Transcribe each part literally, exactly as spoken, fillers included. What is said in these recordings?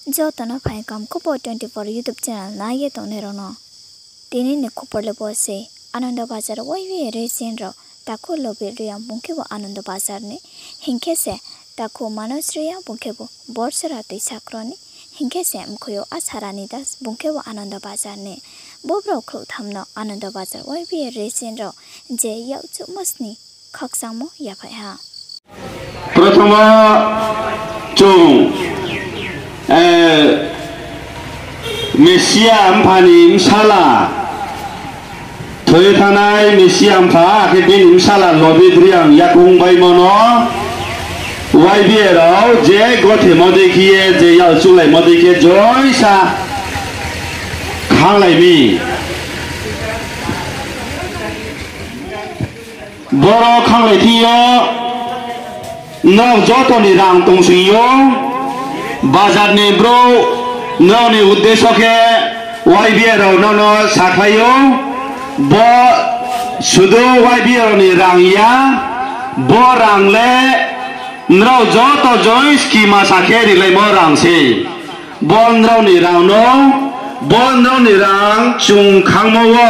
Joto no phaing kaham Khupor twenty four YouTube channel nai ye tongnai rao no. Tini ni khupor le bo se, Ananda Bazar Y B A region rao, takhu Lobit Reang bung khe bo Ananda Bazar ni, hing khe se takhu Manoj Reang bung khe bo Borsora Toisakro ni, hing khe se mkhui yo Asarani Das bung khe bo Ananda Bazar ni. Bo brao khrouhtham no Ananda Bazar Y B A region rao je yakchuhmo sni khakchangmo yaphai ha. Prothomo chung, eh, Mesia mpha ni bsala, thoi ye thanngnai Mesia mpha, akhe bini bsala Lobit Reang yakoung baimo no Y B A rao je gothemo dei khe ye, je yak chunglaimo dei khe joisa khanglai mi. Boro khanglai thing yo, nrao joto ni rang tongsing yo, bazar ni brouh, nrao ni uddesho khe Y B A rao nrao no sakhlai ou, bo sudu Y B A rao ni rang ya, bo rang le nrao joto join scheme masa khe rilaimo rang se. Bo nrao ni rang no, bo nrao ni rang chung khangmo wo,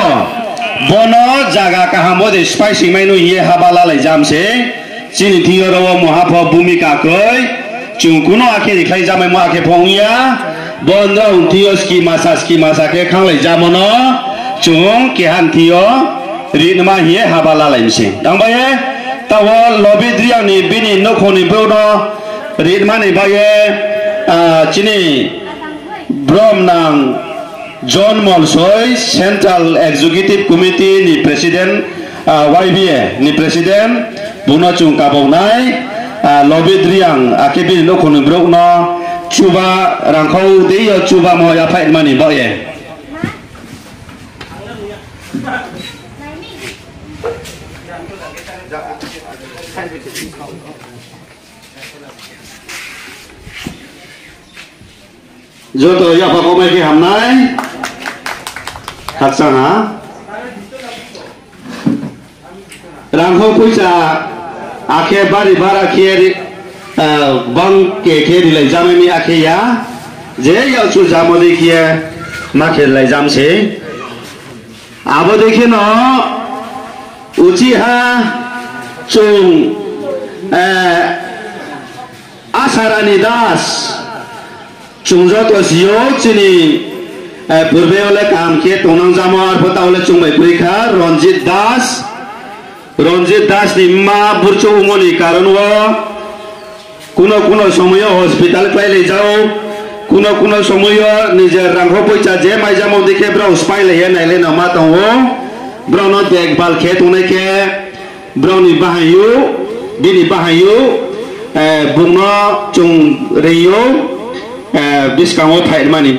bo no zaga kaham wo de sphái singmai no hing ye haba lalai jam se. Chini thing yo ro wo mungha pho bhumika kroi, chung kuno akhe rikhlai jamaimo akhe pho ong ya. Bo nrao thing yo scheme masa scheme masa khe khanglai jamo no chung keha ni thing yo rinma hing ye haba lalai mi se. Ang bai ye, taoh wo Lobit Reang ni bini nouhkhong ni brouh no rinma ni bai ye, ah, chini bromnang John Molsoi, Central Executive Committee ni President, ah, Y B A ni President, bung no chung kabau nai, ah, Lobit Reang, akhe bini nouhkhong ni brouh no chuba, rangkhau dei yo chubamo yaphai mani baoh ye. Joto yapha kaumai khe hamnai. Khakchang ha. Rangkhau poicha akhe bari bara khe ri-, ah, bang khe khe rilai jamai mi akhe ya. Je yakchu jamo dei khe ma khe rilai jam se. Abo dei kheno uchih ha chung, eh, Asarani Das, chung joto si ou chini, eh, purbe yo le kaham khe tongnang jamo, arphuh taoh le chung bai kroi kha Ranjit Das. Ranjit Das ni mma burchouh ongmo ni karon wo kuno kuno somoi yo hospital kláilai jao, kuno kuno somoi yo nijer rangkhau poicha je maijamo dei khe brao spáilai ye nailai no ma tong ou. Brao no dekbal khe tongnai khe brao ni bahaing ou, bini bahaing ou, eh, bung no chung reing ou, eh, buskang wo phaimani